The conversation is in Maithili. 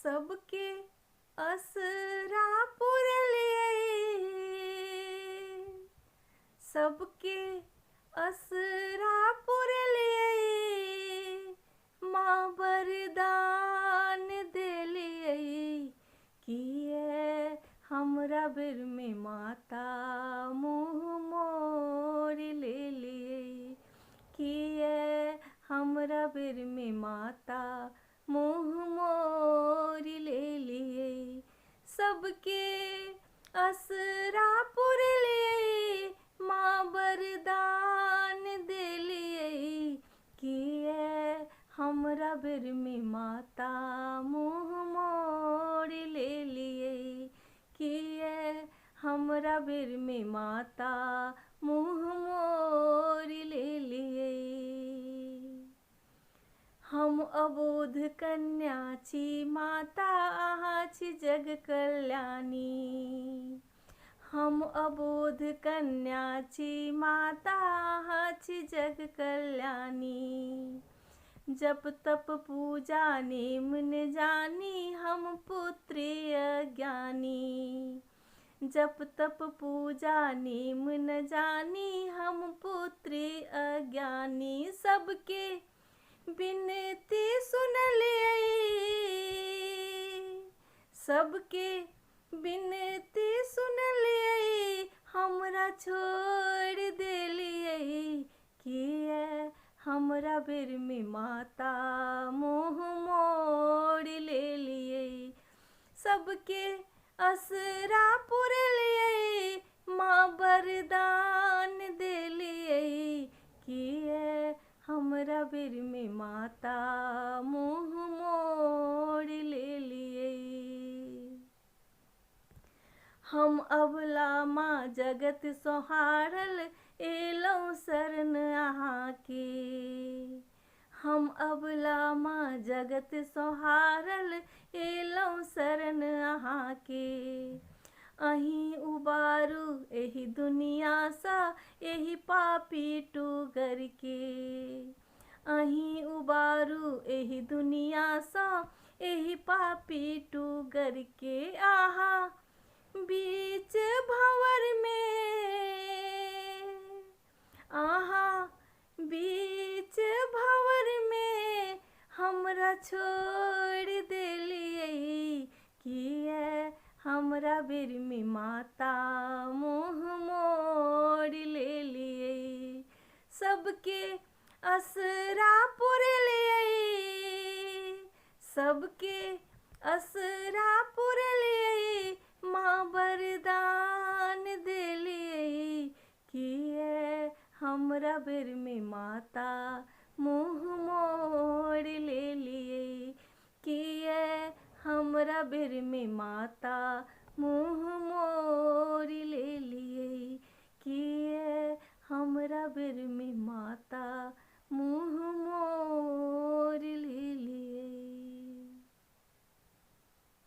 सबके असरा पुरलियै, सबके असरा पुरलियै, माँ वरदान देलियै। किए हमरा बेरमे माता मुँह मोड़ि लेलियै, किए हमरा बेरमे माता मुँह मोड़ि लेलियै। सबके असरा पुरलियै, माँ वरदान देलियै। किए हमरा बेरमे माता मुँह मोड़ि लेलियै, किए हमरा बेरमे माता मुँह मोड़ि लेलियै। हम अबोध कन्या छी माता, अहाँ छी जग कल्याणी। हम अबोध कन्या छी माता, अहाँ छी जग कल्याणी। जप तप पूजा नेम न जानी, हम पुत्री अज्ञानी। जप तप पूजा नेम न जानी, हम पुत्री अज्ञानी। सबके विनती सुनलियै, सबके विनती सुनलियै, हमरा छोड़ि देलियै। किए हमरा बेरमे माता मुँह मोड़ि लेलियै। सबके असरा पुरलियै, माँ वरदान देलियै। किए हमरा बेरमे माता मुँह मोड़ि लेलियै। हम अबला माँ जगत सोहारल, एलहुँ शरण अहाँके। हम अबला माँ जगत सोहारल, एलहुँ शरण अहाँके। अहीं उबारू एहि दुनियासँ, एहि पापी टूगरके। अहीं उबारू एहि दुनियासँ, एहि पापी टूगरके। अहाँ बीच भंवरमे, अहाँ बीच भंवरमे हमरा छोड़ि देलियै। किए हमरा बेरमे माता मुँह मोड़ि लेलियै। सबके असरा पुरलियै, सबके असरा पुरलियै, माँ वरदान देलियै। किए हमरा बेरमे माता मुँह मोड़ि लेलियै। किए हमरा बेरमे माता मुँह मोड़ि लेलियै। किए हमरा बेरमे माता